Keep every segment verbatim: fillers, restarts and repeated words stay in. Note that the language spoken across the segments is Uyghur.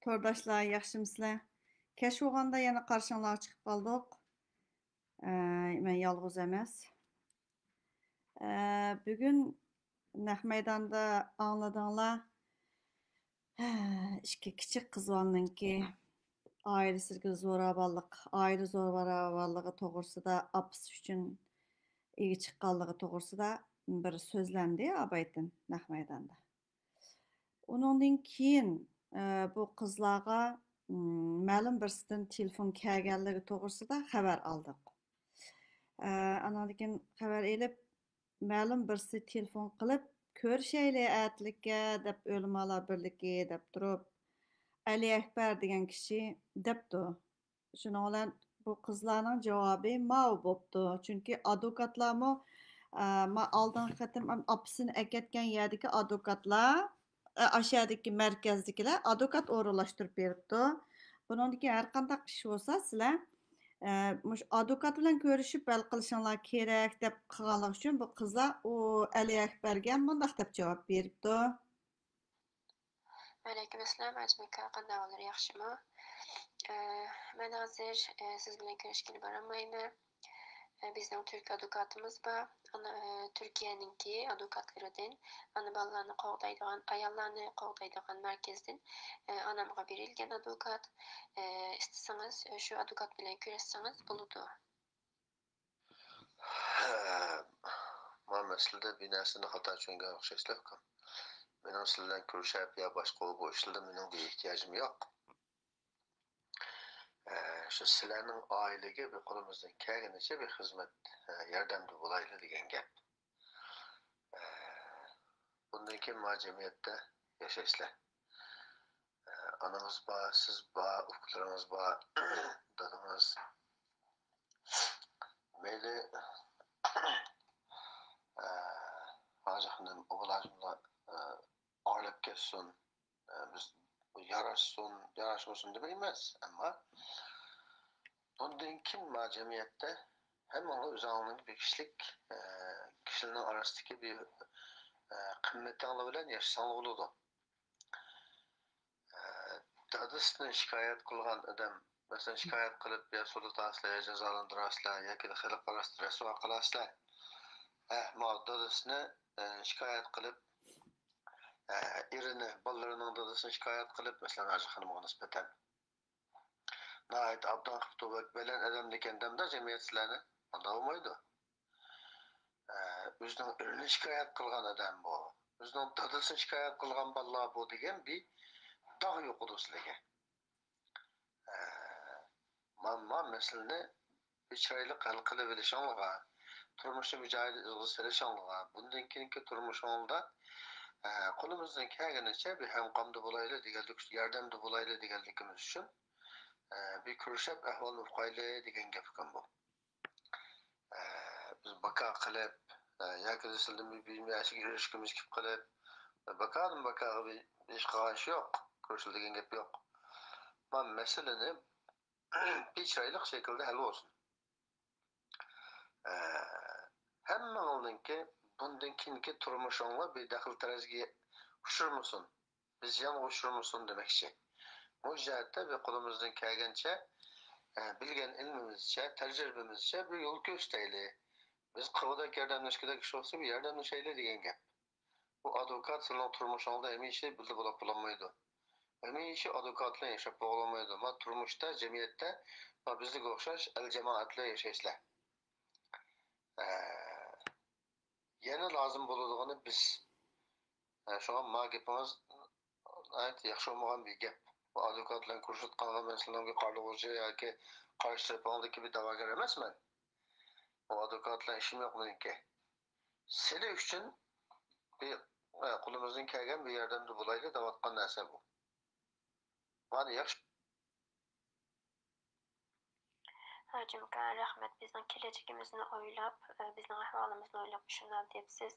تورداشلار، ياخشىمۇسىلەر؟ كەچ بولغاندا يەنە قارشىڭلارغا چىقىپ قالدۇق. ئە، مەن يالغۇز ئەمەس. ئە، بۈگۈن نەق مەيداندا ئاڭلىدىڭلار. ئىككى كىچىك قىز بالىنىڭكى ئائىلىسىدىكى زوراۋانلىق، ئائىلە زوراۋانلىقى توغرىسىدا، ئاپىسى ئۈچۈن ئىگە چىققانلىقى توغرىسىدا بىر سۆزلەندى ئابايتىن نەق مەيداندا. ئۇنىڭدىن كېيىن، ئە، بۇ قىزلارغا، م، مەلۇم بىرسىدىن تېلېفون كەلگەنلىكى توغرىسىدا خەۋەر ئالدۇق. ئە، ئانىڭدىن كېيىن خەۋەر ئېلىپ، مەلۇم بىرسى تېلېفون قىلىپ، «كۆرۈشەيلى ئەتىلىككە» دەپ، «ئۆلىمالار بىرلىكى» دەپ تۇرۇپ، «ئەلى ئەكبەر دېگەن كىشى» دەپتۇ. شۇنىڭ بىلەن بۇ قىزلارنىڭ جاۋابى ماۋۇ بوپتۇ. چۈنكى ئادۋوكاتلارمۇ، ئە، ما ئالدىنقى قېتىم ئاپىسىنى ئەكەتكەن يەردىكى ئادۋوكاتلار، ئە، ئاشۇ يەردىكى مەركەزدىكىلەر ئادۋوكات ئورۇنلاشتۇرۇپ بېرىپتۇ. بۇنىڭدىن كېيىن ھەر قانداق ئىش بولسا، سىلەر، ئە، مۇشۇ ئادۋوكات بىلەن كۆرۈشۈپ ھەل قىلىشىڭلار كېرەك دەپ قىلغانلىقى ئۈچۈن بۇ قىزلار ئۇ ئەلى ئەكبەرگە مۇنداق دەپ جاۋاب بېرىپتۇ. ۋەئەلەيكۇم ئەسسالام، ئاجىم ئاكا، قانداق ئەھۋاللار، ياخشىمۇ؟ ئە، مەن ھازىر، ئە، سىز بىلەن كۆرۈشكىلى بارالمايمەن. ئە، بىزنىڭ تۈرك ئادۋوكاتىمىز بار. ئانا، ئە، تۈركىيەنىڭكى ئادۋوكاتلىرىدىن، ئانا بالىلارنى قوغدايدىغان، ئاياللارنى قوغدايدىغان مەركەزدىن، ئە، ئانامغا بېرىلگەن ئادۋوكات. ئە، ئىستىسىڭىز، ئە، شۇ ئادۋوكات بىلەن كۆرۈشسىڭىز بولىدۇ. ھە، ما مەسىلىدە بىر نەرسىنى خاتا چۈشەنگەن ئوخشايسىلەر، ئۇكام. مېنىڭ سىلەر بىلەن كۆرۈشۈپ يا باشقا بۇ ئىشلاردا مېنىڭ بىر ئېھتىياجىم يوق. ئە، شۇ سىلەرنىڭ ئائىلىگە بىر قولىمىزدىن كەلگىنىچە بىر خىزمەت، ئە، ياردەمدە بولايلى دېگەن گەپ. ئە، بۇندىن كېيىن ما جەمئىيەتتە ياشايسىلەر. ئانىڭىز بار، سىز بار، ئۇكىلىرىڭىز بار، دادىڭىز. مەيلى، ئە، ھاجى خېنىم، ئوبلاژمۇلا، ئە، ئايرىلىپ كەتسۇن، ئە، بىز ياراشسۇن، ياراشمىسۇن دېمەيمىز، ئەمما بۇندىن كېيىن ما جەمئىيەتتە ھەممىڭلار ئۆزۈڭلارنىڭ بىر كىشىلىك، ئە، كىشىلەرنىڭ ئارىسىدىكى بىر، ئە، قىممىتىڭلار بىلەن ياشىساڭلار بولىدۇ. ئە، دادىسىنى شىكايەت قىلغان ئادەم، مەسىلەن، شىكايەت قىلىپ، يا سوتلىتاسىلەر، يا جازالاندۇراسىلەر، ياكى خەلق ئارىسىدا رەسۋا قىلاسىلەر. ھە، ماۋۇ دادىسىنى، ئە، شىكايەت قىلىپ، ئە، ئېرىنى، بالىلىرىنىڭ دادىسىنى شىكايەت قىلىپ، مەسىلەن، ھاجى خېنىمغا نىسبەتەن ناھايىتى ئابدان قىپتۇ، بەك بەلەن ئادەمدىكەن دەمدە جەمئىيەت سىلەرنى. ئۇنداق بولمايدۇ. ئە، ئۆزىنىڭ ئېرىنى شىكايەت قىلغان ئادەم بۇ. ئۆزىنىڭ دادىسىنى شىكايەت قىلغان بالىلار بۇ دېگەن بىر داغ يوقىدۇ سىلەرگە. ئە، ما، ما مەسىلىنى بىر چىرايلىق ھەل قىلىۋېلىشىڭلارغا، تۇرمۇشنى بىر جايىدا ئىزغا سېلىشىڭلارغا، بۇندىن كېيىنكى تۇرمۇشۇڭلاردا، ئە، قولىمىزدىن كەلگىنىچە بىر ھەمقامدا بولايلى دېگەنلىك، ياردەمدە بولايلى دېگەنلىكىمىز ئۈچۈن، ئە، بىر كۆرۈشۈپ ئەھۋالنى ئۇقايلى دېگەن گەپ ئىكەن بۇ. ئە، بىز باكا قىلىپ، ئە، ياكى سىلدىن بىر بىر نەرسىگە ئېرىشكۈمىز كېلىپ قېلىپ، باكادىن باكاغا بىر ئىش قىلغان ئىش يوق، كۆرۈشۈلىدىگەن گەپ يوق. ما مەسىلىنى بىر چىرايلىق شەكىلدە ھەل بولسۇن. ئە، ھەممىڭلارنىڭكى بۇندىن كېيىنكى تۇرمۇشۇڭلار بىر دەخلى تەرەزگە ئۇچرىمىسۇن، بىر زىيانغا ئۇچرىمىسۇن دېمەكچى. بۇ جەھەتتە بىر قولىمىزدىن كەلگەنچە، ئە، بىلگەن ئىلمىمىزچە، تەجرىبىمىزچە بىر يول كۆرسىتەيلى. بىز قىلغۇدەك ياردەملەشكۈدەك ئىش بولسا، بىر ياردەملىشەيلى دېگەن گەپ. بۇ ئادۋوكات سىلىنىڭ تۇرمۇشۇڭدا ھەمىشە بىللە بولۇپ بولالمايدۇ. ھەمىشە ئادۋوكات بىلەن ياشاپ بولالمايدۇ. ما تۇرمۇشتا، جەمئىيەتتە، ما بىزگە ئوخشاش ئەل جامائەت بىلەن ياشايسىلەر. ئە، يەنە لازىم بولىدىغىنى بىز. ئە، شۇڭا ما گېپىڭىز ناھايىتى ياخشى بولمىغان بىر گەپ. بۇ ئادۋوكات بىلەن كۆرۈشۈۋاتقانغا مەن سىلىنىڭ بىر قارىغۇچى ياكى قارشى تەرىپىڭدىكى بىر دەۋاگەر ئەمەسمەن. بۇ ئادۋوكات بىلەن ئىشىم يوق مېنىڭكى. سىلى ئۈچۈن بىر، ئە، قولىمىزدىن كەلگەن بىر ياردەمدە بولايلى دەۋاتقان نەرسە بۇ. مانا ياخشى. ھاجىم ئاكا، رەھمەت، بىزنىڭ كېلەچىكىمىزنى ئويلاپ، ئە، بىزنىڭ ئەھۋالىمىزنى ئويلاپ مۇشۇنداق دەپسىز.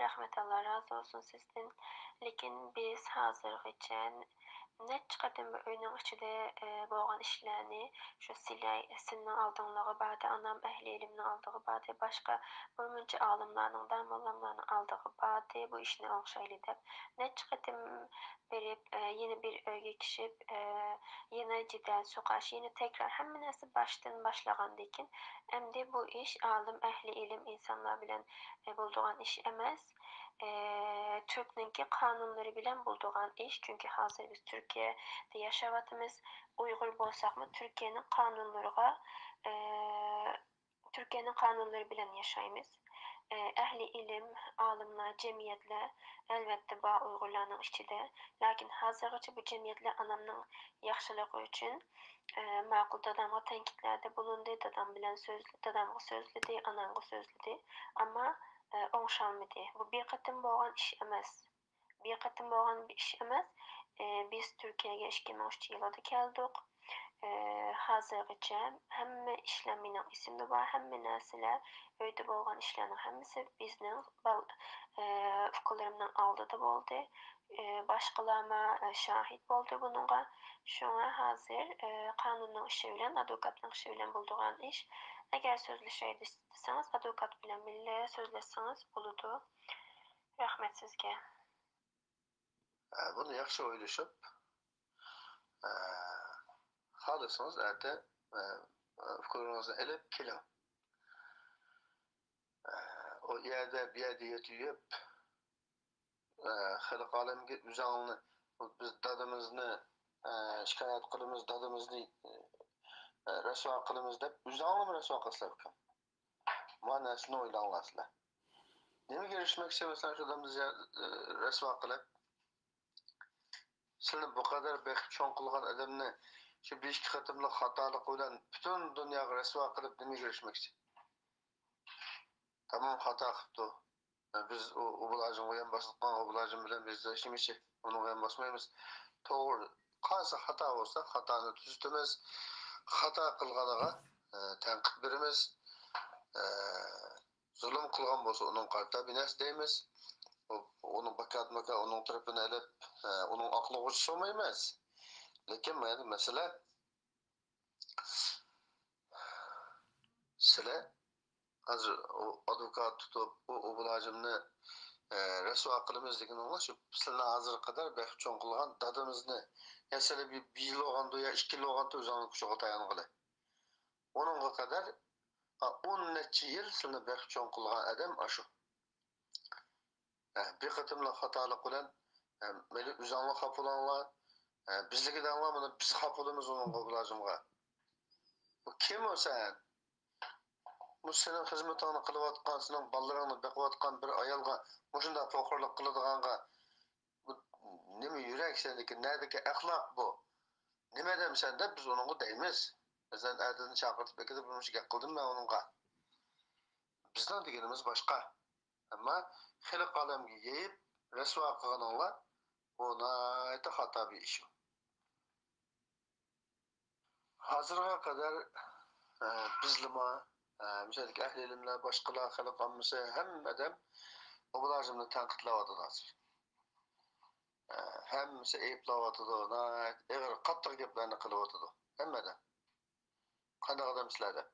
رەھمەت، ئاللا رازى بولسۇن سىزدىن. لېكىن بىز ھازىرغىچە، نەچچە قېتىم بىر ئۆينىڭ ئىچىدە، ئە، بولغان ئىشلارنى، شۇ سىلەي، سىلنىڭ ئالدىڭلارغا باردى، ئانام ئەھلى ئىلىمنىڭ ئالدىغا باردى، باشقا بىر مۇنچە ئالىملارنىڭ، داموللاملارنىڭ ئالدىغا باردى، بۇ ئىشنى ئوڭشايلى دەپ. نەچچە قېتىم بېرىپ، ئە، يەنە بىر ئۆيگە كىشىپ، ئە، يەنە جېدەل سوقۇش، يەنە تەكرار، ھەممە نەرسە باشتىن باشلىغاندىن كېيىن، ئەمدى بۇ ئىش ئالىم، ئەھلى ئىلىم ئىنسانلار بىلەن، ئە، بولىدىغان ئىش ئەمەس. ئە، تۈركنىڭكى قانۇنلىرى بىلەن بولىدىغان ئىش، چۈنكى ھازىر بىز تۈركىيەدە ياشاۋاتىمىز. ئۇيغۇر بولساقمۇ تۈركىيەنىڭ قانۇنلىرىغا، ئە، تۈركىيەنىڭ قانۇنلىرى بىلەن ياشايمىز. ئە، ئەھلى ئىلىم، ئالىملار، جەمئىيەتلەر ئەلۋەتتە بار ئۇيغۇرلارنىڭ ئىچىدە. لېكىن ھازىرغىچە بۇ جەمئىيەتلەر ئانامنىڭ ياخشىلىقى ئۈچۈن، ئە، ماقۇل دادامغا تەنقىدلەردە بولۇندى، دادام بىلەن سۆز، دادامغا سۆزلىدى، ئانامغا سۆزلىدى. ئەمما، ئە، ئوڭشالمىدى. بۇ بىر قېتىم بولغان ئىش ئەمەس. بىر قېتىم بولغان بىر ئىش ئەمەس. ئى، بىز تۈركىيەگە ئىككى مىڭ ئۈچىنچى يىلىدا كەلدۇق. ئى، ھازىرغىچە ھەممە ئىشلار مېنىڭ ئېسىمدە بار، ھەممە نەرسىلەر، ئۆيدە بولغان ئىشلارنىڭ ھەممىسى بىزنىڭ بال-، ئى، ئۇكىلىرىمنىڭ ئالدىدا بولدى. ئى، باشقىلارمۇ، ئى، شاھىت بولدى بۇنىڭغا. شۇڭا ھازىر، ئى، قانۇننىڭ ئىشى بىلەن، ئادۋوكاتنىڭ ئىشى بىلەن بولىدىغان ئىش. ئەگەر سۆزلىشەي دېسىڭىز، ئادۋوكات بىلەن بىللە سۆزلەشسىڭىز بولىدۇ. رەھمەت سىزگە. ئە، بۇنى ياخشى ئويلىشىپ، ئە، خالىسىڭىز ئەتە، ئە، ئە، ئۇكىلىرىڭىزنى ئېلىپ كېلىڭ. ئە، ئۇ يەردە، بۇ يەردە يۆتىيىپ، ئە، خەلق ئالەمگە ئۆزۈڭلارنى، بىز دادىمىزنى، ئە، شىكايەت قىلىمىز، دادىمىزنى، ئە، رەسۋا قىلىمىز دەپ ئۆزۈڭلارمۇ رەسۋا قىلىسىلەر ئۇكام. مانا شۇنى ئويلاڭلار سىلەر. نېمىگە ئېرىشمەكچى؟ مەسىلەن، شۇ ئادەمنى زىيا-، ئى، رەسۋا قىلىپ، سىلىنى بۇ قەدەر بېقىپ چوڭ قىلغان ئادەمنى شۇ بىر ئىككى قېتىملىق خاتالىقى بىلەن پۈتۈن دۇنياغا رەسۋا قىلىپ نېمىگە ئېرىشمەكچى؟ تامام خاتا قىپتۇ. بىز ئۇ، ئۇ بىر ھاجىمغا يان باسىدىغان، ئۇ بىر ھاجىم بىلەن بىز ئىشلىمىشى، ئۇنىڭغا يان باسمايمىز. توغرا، قايسى خاتا بولسا، خاتانى تۈزىتىمىز. خاتا قىلغانغا، ئە، تەنقىد بېرىمىز. ئە، زۇلۇم قىلغان بولسا، ئۇنىڭغا قارىتا بىر نەرسە دەيمىز. ئۇ، ئۇنىڭ باكات-ماكات، ئۇنىڭ تەرىپىنى ئېلىپ، ئە، ئۇنىڭ ئاقلىغۇچىسى بولمايمىز. لېكىن مەن مەسىلە، سىلەر ھازىر ئۇ ئادۋوكات تۇتۇپ، ئۇ، ئۇ مۇلازىمنى، ئە، رەسۋا قىلىمىز دېگىنىڭلار شۇ سىلەرنى ھازىرغا قەدەر بەك چوڭ قىلغان دادىمىزنى، يا سىلەر بىر، بىر يىل بولغاندا يا ئىككى يىل بولغاندا ئۆزۈڭنىڭ كۈچىگە تايانغىلى. ئۇنىڭغا قەدەر، ئا، ئون نەچچە يىل سىلەرنى بەك چوڭ قىلغان ئادەم ئاشۇ. ئە، بىر قېتىملىق خاتالىق بىلەن، ئە، مەيلى ئۆزۈڭلار خاپا بولۇڭلار، ئە، بىزلىكى دەڭلار، مانا بىز خاپا بولىمىز ئۇنىڭغا، مۇلازىمغا. بۇ كىم ئۇ سەن؟ بۇ سېنىڭ خىزمىتىڭنى قىلىۋاتقان، سېنىڭ بالىلىرىڭنى بېقىۋاتقان بىر ئايالغا مۇشۇنداق پوخۇرلۇق قىلىدىغانغا، بۇ نېمە يۈرەك سەندىكى، نەدىكى ئەخلاق بۇ؟ نېمە دەمسەن دەپ بىز ئۇنىڭغا دەيمىز. مەسىلەن، ئەتىدىن چاقىرتىپ ئەكېتىپ بىر مۇنچە گەپ قىلدىم مەن ئۇنىڭغا. بىزنىڭ دېگىنىمىز باشقا. ئەمما خەلق ئالەمگە يېيىپ رەسۋا قىلغىنىڭلار، بۇ ناھايىتى خاتا بىر ئىش ئۇ. ھازىرغا قەدەر، ئە، بىزلىما، ئە، مىسالدىكى ئەھلى ئىلىملەر، باشقىلار، خەلق ئاممىسى، ھەممە ئادەم ئوبلازىمنى تەنقىدلەۋاتىدۇ ھازىر. ئە، ھەممىسى ئەيىبلەۋاتىدۇ، ناھايىتى ئېغىر، قاتتىق گەپلەرنى قىلىۋاتىدۇ ھەممە ئادەم. قانداق ئادەمسىلەر دەپ.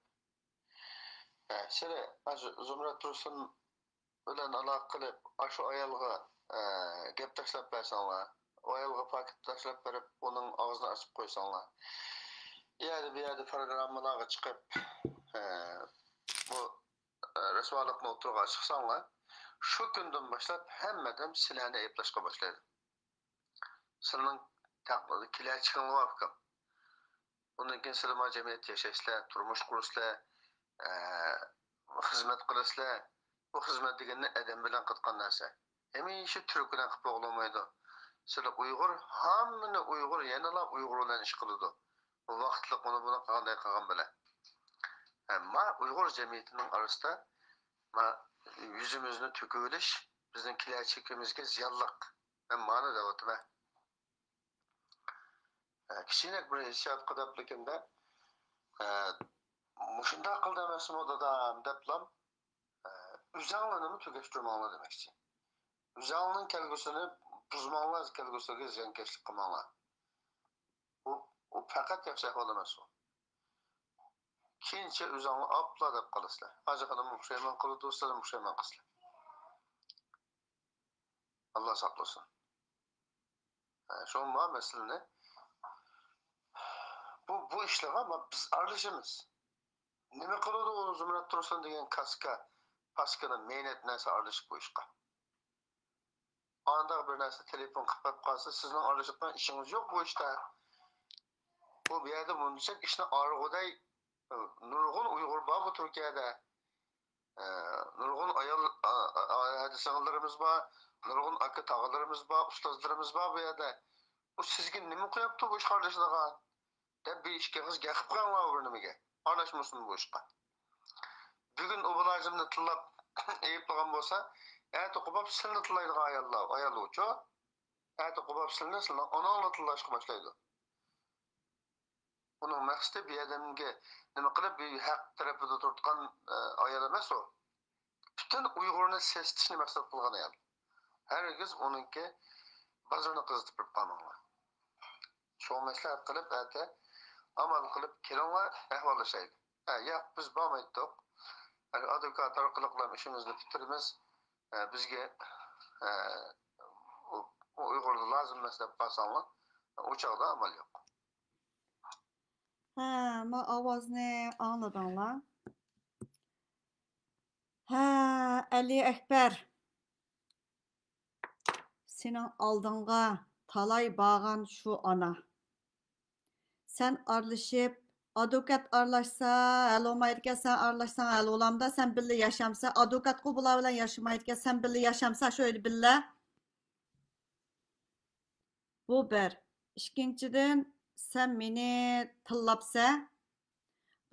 ئە، سىلەر ئاشۇ زۇمرەت تۇرسۇن بىلەن ئالاقە قىلىپ، ئاشۇ ئايالغا، ئە، گەپ تاشلاپ بەرسەڭلار، ئۇ ئايالغا پاكىت تاشلاپ بېرىپ، ئۇنىڭ ئاغزىنى ئاچىپ قويساڭلار، ئۇ يەردە، بۇ يەردە پروگراممىلارغا چىقىپ، ئە، بۇ، ئە، رەسۋالىقنى ئوتتۇرىغا چىقساڭلار، شۇ كۈندىن باشلاپ ھەممە ئادەم سىلەرنى ئەيىبلەشكە باشلايدۇ. سىلىنىڭ تەق-، كېلەچىكىڭلار بار ئۇكام. ئۇندىن كېيىن سىلىمۇ جەمئىيەتتە ياشايسىلەر، تۇرمۇش قۇرىسىلەر، ئە، خىزمەت قىلىسىلەر. بۇ خىزمەت دېگەننى ئادەم بىلەن قىلىدىغان نەرسە. ھەمىشە تۈرك بىلەن قىلىپ بولغىلى بولمايدۇ. سىلەر ئۇيغۇر، ھەممىنى ئۇيغۇر، يەنىلا ئۇيغۇر بىلەن ئىش قىلىدۇ. بۇ ۋاقىتلىق ئۇنى بۇنى قىلغاندەك قىلغان بىلەن. ئەمما ئۇيغۇر جەمئىيىتىنىڭ ئارىسىدا ما-، يۈزىمىزنى تۆكۈۋېلىش بىزنىڭ كېلەچىكىمىزگە زىيانلىق. مەن مانا دەۋاتىمەن. ئە، كىچىكرەك بىر ھېسسىياتقا دەپلىكىمدە، ئە، مۇشۇنداق قىلدى ئەمەسمۇ دادام دەپلام، ئە، ئۆزەڭلىنىمۇ تۈگەشتۈرمەڭلار دېمەكچى. ئۆزەڭلىنىڭ كەلگۈسىنى بۇزماڭلار، كەلگۈسىگە زىيانكەشلىك قىلماڭلار. پەقەت ياخشى ئەھۋال ئەمەس ئۇ. كېيىنچە ئۆزۈڭلار ئاپلا دەپ قالىسىلەر. ھاجى خانىممۇ پۇشايمان قىلىدۇ، سىلەرمۇ پۇشايمان قىلىسىلەر. ئاللا ساقلىسۇن. ھە، شۇڭا مەسىلىنى، بۇ، بۇ ئىشلارغا ما-، بىز ئارىلىشىمىز. نېمە قىلىدۇ ئۇ زۇمرەت تۇرسۇن دېگەن كاسكا، پاسكىنا مەينەت نەرسە ئارىلىشىپ بۇ ئىشقا. ئانداق بىر نەرسە تېلېفون قىلىپ قالسا، سىزنىڭ ئارىلىشىدىغان ئىشىڭىز يوق بۇ ئىشتا. بۇ، بۇ يەردە مۇندىسەك ئىشنى ئارىغۇدەي، نۇرغۇن ئۇيغۇر بار بۇ تۈركىيەدە. ئە، نۇرغۇن ئايال، ئا، ئا، ھەدە سىڭىللىرىمىز بار، نۇرغۇن ئاكا تاغىلىرىمىز بار، ئۇستازلىرىمىز بار بۇ يەردە. بۇ سىزگە نېمە قويۇپتۇ بۇ ئىشقا ئارىلىشىدىغان؟ دەپ بىر ئىككى ئېغىز گەپ قىلىپ قويۇڭلار بىر نېمىگە. ئارىلاشمىسۇن بۇ ئىشقا. بۈگۈن ئۇ مۇلازىمنى تىللاپ ئەيىبلىغان بولسا، ئەتە قوپاپ سىلىنى تىللايدىغان ئاياللار، ئاياللارچۇ. ئەتە قوپاپ سىلىنى سىلىنىڭ ئاناڭلار تىللاشقا باشلايدۇ. ئۇنىڭ مەقسىتى بۇ ئادەمگە نېمە قىلىپ، بۇ ھەق تەرىپىدە تۇرۇۋاتقان، ئە، ئايال ئەمەس ئۇ. پۈتۈن ئۇيغۇرنى سېسىتىشنى مەقسەت قىلغان ئايال. ھەرگىز ئۇنىڭكى بازىرىنى قىزىتىپ بېرىپ قالماڭلار. شۇڭا مەسلىھەت قىلىپ، ئەتە ئامال قىلىپ كېلىڭلار، ئەھۋاللىشايلى. ھە، ياق، بىز بارمايتتۇق. ھە، ئادۋوكات ئارقىلىقلا ئىشىمىزنى پۈتتۈرىمىز. ھە، بىزگە، ھە، ئۇ، ئۇ ئۇيغۇردا لازىم ئەمەس دەپ قالساڭلار، ئۇ چاغدا ئامال يوق. ھە، ما ئاۋازنى ئاڭلىدىڭلار؟ ھە، ئەلى ئەكبەر، سېنىڭ ئالدىڭغا تالاي بارغان شۇ ئانا. سەن ئارىلىشىپ، ئادۋوكات ئارىلاشسا ھەل بولمايدىكەن، سەن ئارىلاشساڭ ھەل بولامدا، سەن بىللە ياشامسا، ئادۋوكاتقۇ بۇلار بىلەن ياشىمايدىكەن، سەن بىللە ياشامسا شۇ ئۆيدە بىللە. بۇ بىر. ئىككىنچىدىن، سەن مېنى تىللاپسەن.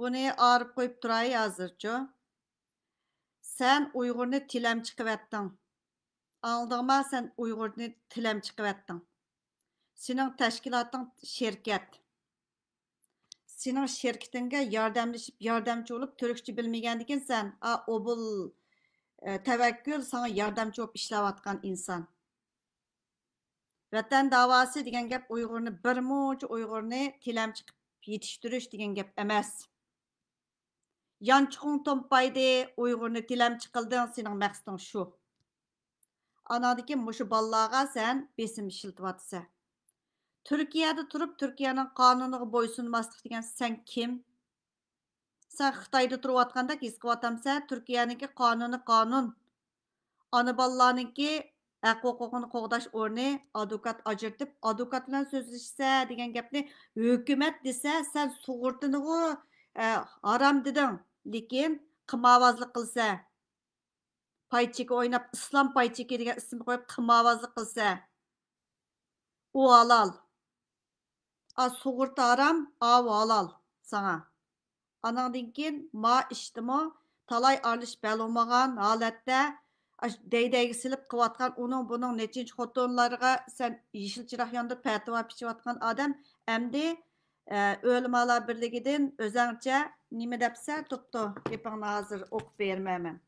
بۇنى ئايرىپ قويۇپ تۇراي ھازىرچۇ. سەن ئۇيغۇرنى تىلەمچى قىلىۋەتتىڭ. ئاڭلىدىڭما؟ سەن ئۇيغۇرنى تىلەمچى قىلىۋەتتىڭ. سېنىڭ تەشكىلاتىڭ شىركەت. سېنىڭ شىركىتىڭگە ياردەملىشىپ، ياردەمچى بولۇپ، تۈركچە بىلمىگەندىكىن سەن، ئا، ئوبۇل، ئە، تەۋەككۈل ساڭا ياردەمچى بولۇپ ئىشلەۋاتقان ئىنسان. ۋەتەن داۋاسى دېگەن گەپ ئۇيغۇرنى، بىر مۇنچە ئۇيغۇرنى تىلەمچى قىلىپ يېتىشتۈرۈش دېگەن گەپ ئەمەس. يانچۇقۇڭ تومپايدى، ئۇيغۇرنى تىلەمچى قىلدىڭ، سېنىڭ مەقسىتىڭ شۇ. ئاناندىن كېيىن مۇشۇ بالىلارغا سەن بېسىم ئىشلىتىۋاتىسەن. تۈركىيەدە تۇرۇپ، تۈركىيەنىڭ قانۇنىغا بويسۇنماسلىق دېگەن سەن كىم؟ سەن خىتايدا تۇرۇۋاتقاندەك ھېس قىلىۋاتامسەن؟ تۈركىيەنىڭكى قانۇنى قانۇن. ئانا بالىلارنىڭكى ھەق ھوقۇقىنى قوغداش ئورنى، ئادۋوكات ئاجرىتىپ، ئادۋوكات بىلەن سۆزلىشىسەن دېگەن گەپنى ھۆكۈمەت دېسە، سەن سۇغۇرتىنىغۇ، ئە، ھارام دېدىڭ، لېكىن قىمارۋازلىق قىلىسەن. پاي چېكى ئويناپ، ئىسلام پاي چېكى دېگەن ئىسىم قويۇپ، قىمارۋازلىق قىلىسەن. ئۇ ھالال. ئا، سۇغۇرتا ھارام، ئاۋۇ ھالال ساڭا. ئاناڭدىن كېيىن ما ئىشتىمۇ تالاي ئارىلىشىپ ھەل بولمىغان ھالەتتە، ئاش-، دەي-دەيگە سېلىپ قىلىۋاتقان ئۇنىڭ بۇنىڭ نەچچىنچى خوتۇنلارغا سەن يېشىل چىراغ ياندۇرۇپ پەتىۋا پىچىۋاتقان ئادەم ئەمدى، ئە، ئۆلىمالار بىرلىكىدىن ئۆزەڭچە نېمە دەپسەن، توپتو، گېپىڭنى ھازىر ئوقۇپ بېرىمەن مەن.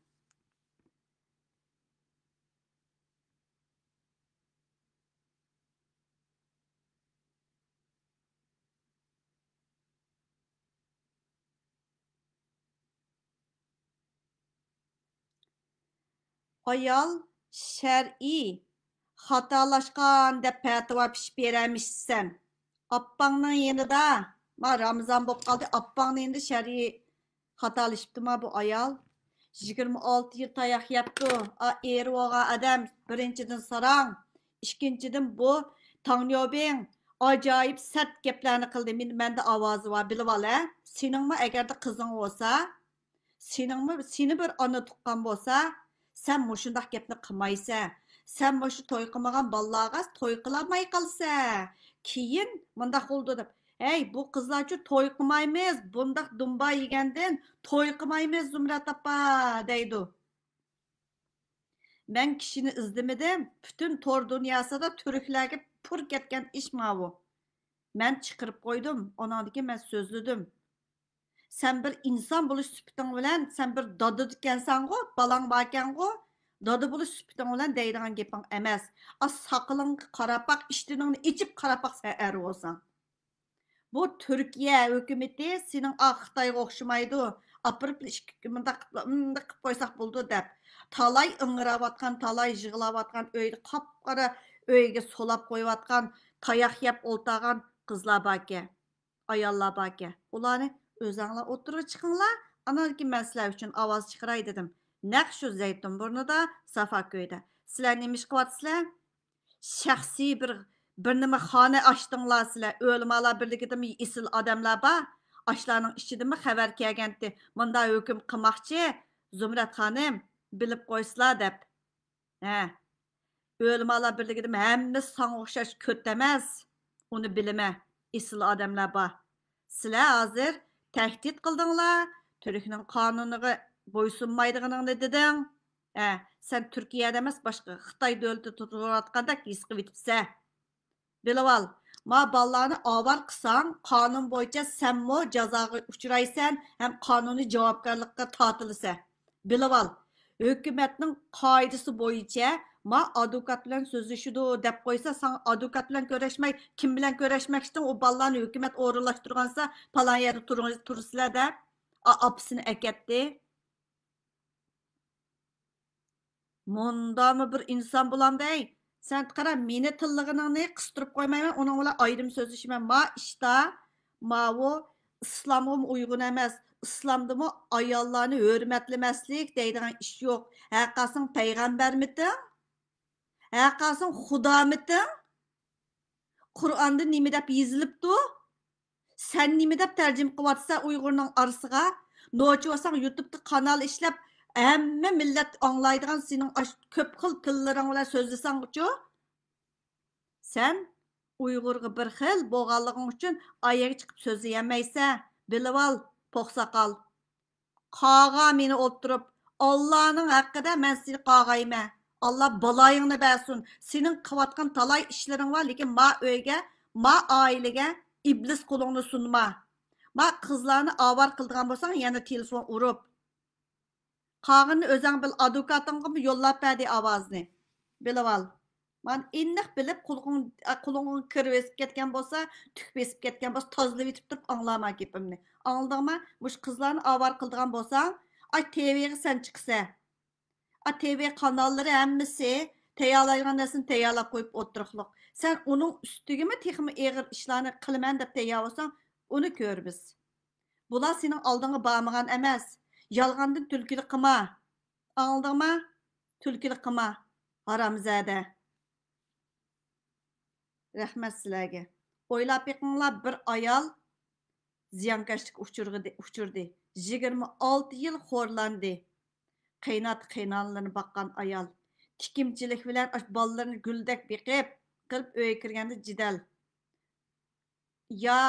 ئايال شەرئىي خاتالاشقان دەپ پەتىۋا پىشىپ بېرەرمىشسەن. ئاپپاڭنىڭ يېنىدا، ما رامىزان بولۇپ قالدى، ئاپپاڭنىڭ يېنىدا شەرئىي خاتالىشىپتىما بۇ ئايال؟ يىگىرمە ئالتە يىل تاياق يەپتۇ. ئا، ئېرى بولغان ئادەم بىرىنچىدىن ساراڭ، ئىككىنچىدىن بۇ تاڭيوبىڭ ئاجايىپ سەت گەپلەرنى قىلدى. مېنى، مەندە ئاۋازى بار، بىلىۋال ھە. سېنىڭمۇ ئەگەردە قىزىڭ بولسا، سېنىڭمۇ، سېنى بىر ئانا تۇغقان بولسا، سەن مۇشۇنداق گەپنى قىلمايسەن. سەن مۇشۇ توي قىلمىغان بالىلارغا توي قىلالماي قالىسەن. كېيىن مۇنداق بولىدۇ دەپ، ھەي، بۇ قىزلارچۇ توي قىلمايمىز، بۇنداق دۇمبا يېگەندىن توي قىلمايمىز، زۇمرەت ئاپا، دەيدۇ. مەن كىشىنى ئىزدىمىدىم، پۈتۈن تور دۇنياسىدا تۈركلەرگە پۇر كەتكەن ئىش ماۋۇ. مەن چىقىرىپ قويدۇم، ئۇنىڭدىن كېيىن مەن سۆزلىدىم. سەن بىر ئىنسان بولۇش سۈپىتىڭ بىلەن، سەن بىر دادىدىكەنسەنغۇ، بالاڭ باركەنغۇ، دادا بولۇش سۈپىتىڭ بىلەن دەيدىغان گېپىڭ ئەمەس. ئا، ساقىلىڭغا قاراپ باق، ئىشتىنىڭنى ئېچىپ قاراپ باق، سەن ئەر بولساڭ. بۇ تۈركىيە ھۆكۈمىتى سېنىڭ ئا خىتايغا ئوخشىمايدۇ. ئاپىرىپ ئىككى، مۇنداق قىلىپ، مۇنداق قىلىپ قويساق بولىدۇ دەپ. تالاي ئىڭراۋاتقان، تالاي يىغلاۋاتقان ئۆيدە قاپقارا ئۆيگە سولاپ قويۇۋاتقان، تاياق يەپ ئولتۇرغان قىزلار باركەن، ئاياللار باركەن. ئۇلارنى ئۆزەڭلار ئوتتۇرىغا چىقىڭلار. ئانان كېيىن مەن سىلەر ئۈچۈن ئاۋاز چىقىراي دېدىم. نەق شۇ زەيتۇن بۇرنىدا، سافا كۆيدە. سىلەر نېمە ئىش قىلىۋاتىسىلەر؟ شەخسىي بىر، بىر نېمە خانا ئاچتىڭلار سىلەر. ئۆلىمالار بىرلىكىدىمۇ ئېسىل ئادەملەر بار. ئاشلارنىڭ ئىچىدىمۇ خەۋەر كەلگەنتى، مۇنداق ھۆكۈم قىلماقچى، زۇمرەت خانىم، بىلىپ قويسىلا دەپ. ھە. ئۆلىمالار بىرلىكىدىمۇ ھەممىسى ساڭا ئوخشاش كۆت ئەمەس. ئۇنى بىلىمە. ئېسىل ئادەملەر بار. سىلەر ھازىر تەھدىت قىلدىڭلار، تۈركنىڭ قانۇنىغا بويسۇنمايدىغىنىڭنى دېدىڭ. ھە، سەن تۈركىيەدە ئەمەس، باشقا خىتاي دۆلىتىدە تۇرۇۋاتقاندەك ھېس قىلىۋېتىپسەن. بىلىۋال، ما بالىلارنى ئاۋارە قىلساڭ، قانۇن بويىچە سەنمۇ جازاغا ئۇچرايسەن ھەم قانۇنىي جاۋابكارلىققا تارتىلىسەن. بىلىۋال، ھۆكۈمەتنىڭ قائىدىسى بويىچە ما ئادۋوكات بىلەن سۆزلىشىدۇ دەپ قويسا، ساڭا ئادۋوكات بىلەن كۆرۈشمەي، كىم بىلەن كۆرۈشمەكچىدىڭ؟ ئۇ بالىلارنى ھۆكۈمەت ئورۇنلاشتۇرغانسا، پالان يەردە تۇرۇڭ-، تۇرىسىلەر دەپ، ئا-، ئاپىسىنى ئەكەتتى. مۇنداقمۇ بىر ئىنسان بولامدۇ ھەي؟ سەن قارا، مېنى تىللىغىنىڭنى قىستۇرۇپ قويمايمەن، ئۇنىڭ بىلەن ئايرىم سۆزلىشىمەن. ما ئىشتا، ماۋۇ ئىسلامغىمۇ ئۇيغۇن ئەمەس، ئىسلامدىمۇ ئاياللارنى ھۆرمەتلىمەسلىك دەيدىغان ئىش يوق. ھەققاسىڭ پەيغەمبەرمىتىڭ؟ ھەققاسىڭ خۇدامىتىڭ؟ قۇرئاندا نېمە دەپ يېزىلىپتۇ؟ سەن نېمە دەپ تەرجىمە قىلىۋاتىسەن ئۇيغۇرنىڭ ئارىسىغا؟ نوچى بولساڭ يۇتۇبتا قانال ئىشلەپ، ھەممە مىللەت ئاڭلايدىغان سېنىڭ ئاش-، كۆپ خىل تىللىرىڭ بىلەن سۆزلىسەڭچۇ؟ سەن ئۇيغۇرغا بىر خىل بولغانلىقىڭ ئۈچۈن ئايەگە چىقىپ سۆزلىيەلمەيسەن. بىلىۋال، پوق ساقال. قاغا مېنى ئولتۇرۇپ، ئاللانىڭ ھەققىدە مەن سېنى قاغايمەن. ئاللا بالايىڭنى بەرسۇن. سېنىڭ قىلىۋاتقان تالاي ئىشلىرىڭ بار، لېكىن ما ئۆيگە، ما ئائىلىگە ئىبلىس قولۇڭنى سۇنما. ما قىزلارنى ئاۋارە قىلىدىغان بولساڭ، يەنە تېلېفون ئۇرۇپ. قالغىنىنى ئۆزۈڭ بىل، ئادۋوكاتىڭغىمۇ يوللاپ بەردى ئاۋازنى. بىلىۋال. مانا ئېنىق بىلىپ، قۇلىقىڭ، قۇلىقىڭغا كىرىۋېسىپ كەتكەن بولسا، تۈك بېسىپ كەتكەن بولسا، تازىلىۋېتىپ تۇرۇپ ئاڭلىما گېپىمنى. ئاڭلىدىڭما؟ مۇشۇ قىزلارنى ئاۋارە قىلىدىغان بولساڭ، ئاي، تىۋىغا سەن چىقىسەن. ئاي، تىۋى قاناللىرى ھەممىسى تەييارلايدىغان نەرسىنى تەييارلاپ قويۇپ ئولتۇرۇقلۇق. سەن ئۇنىڭ ئۈستىگىمۇ تېخىمۇ ئېغىر ئىشلارنى قىلىمەن دەپ تەييار بولساڭ، ئۇنى كۆرىمىز. بۇلار سېنىڭ ئالدىڭغا بارمىغان ئەمەس. يالغاندىن تۈلكىلىك قىلما. ئاڭلىدىڭما؟ تۈلكىلىك قىلما. ھارامزادە. رەھمەت سىلەرگە. ئويلاپ بېقىڭلار، بىر ئايال زىيانكەشلىككە ئۇچرىدى، ئۇچرىدى. يىگىرمە ئالتە يىل خورلاندى. قېيىنئاتا، قېيىنئانىلىرىنى باققان ئايال. تىكىمچىلىك بىلەن ئاشۇ بالىلىرىنى گۈلدەك بېقىپ، قىلىپ ئۆيگە كىرگەندە جېدەل. يا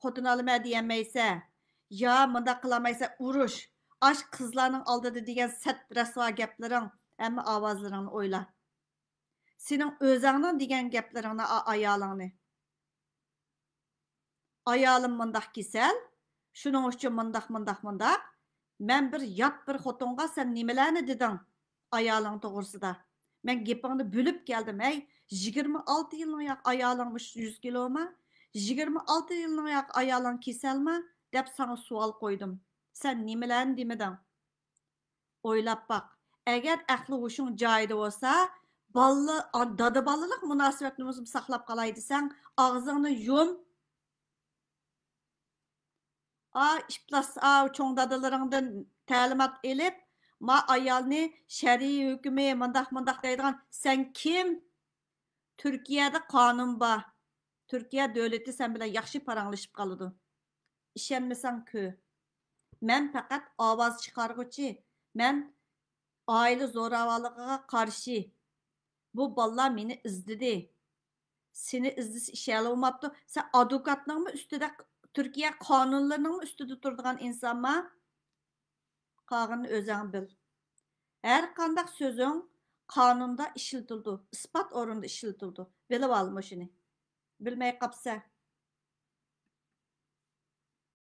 خوتۇن ئالىمەن دېيەلمەيسە، يا مۇنداق قىلالمايسە ئۇرۇش. ئاش قىزلارنىڭ ئالدىدا دېگەن سەت رەسۋا گەپلىرىڭ، ھەممە ئاۋازلىرىڭنى ئويلا. سېنىڭ ئۆزەڭنىڭ دېگەن گەپلىرىڭنى، ئا-، ئايالىڭنى. ئايالىم مۇنداق كېسەل، شۇنىڭ ئۈچۈن مۇنداق، مۇنداق، مۇنداق. مەن بىر يات بىر خوتۇنغا سەن نېمىلەرنى دېدىڭ ئايالىڭ توغرىسىدا؟ مەن گېپىڭنى بۆلۈپ كەلدىم. ھەي، يىگىرمە ئالتە يىلنىڭ ياق ئايالىڭ مۇشۇ يۈز كىلوما؟ يىگىرمە ئالتە يىلنىڭ ياق ئايالىڭ كېسەلما؟ دەپ ساڭا سوئال قويدۇم. سەن نېمىلەرنى دېمىدىڭ؟ ئويلاپ باق، ئەگەر ئەقلى ھوشۇڭ جايىدا بولسا، بالىلار، دادا بالىلىق مۇناسىۋەتنى ساقلاپ قالاي دېسەڭ، ئاغزىڭنى يۇم. ئا ئىپلاس، ئا چوڭ دادىلىرىڭدىن تەلىمات ئېلىپ، ما ئايالنى شەرئىي ھۆكمى مۇنداق مۇنداق دەيدىغان سەن كىم؟ تۈركىيەدە قانۇن بار. تۈركىيە دۆلىتى سەن بىلەن ياخشى پاراڭلىشىپ قالىدۇ. ئىشەنمىسەڭ كۆر. مەن پەقەت ئاۋاز چىقارغۇچى. مەن ئائىلە زوراۋانلىقىغا قارشى. بۇ بالىلار مېنى ئىزدىدى. سېنى ئىزدىسە ئىشەلىۋالماپتۇ. سەن ئادۋوكاتنىڭمۇ ئۈستىدە، تۈركىيە قانۇنلىرىنىڭمۇ ئۈستىدە تۇرىدىغان ئىنسانما؟ قالغىنىنى ئۆزۈڭ بىل. ھەر قانداق سۆزۈڭ قانۇندا ئىشلىتىلىدۇ، ئىسپات ئورنىدا ئىشلىتىلىدۇ. بىلىۋال مۇشۇنى. بىلمەي قاپسەن.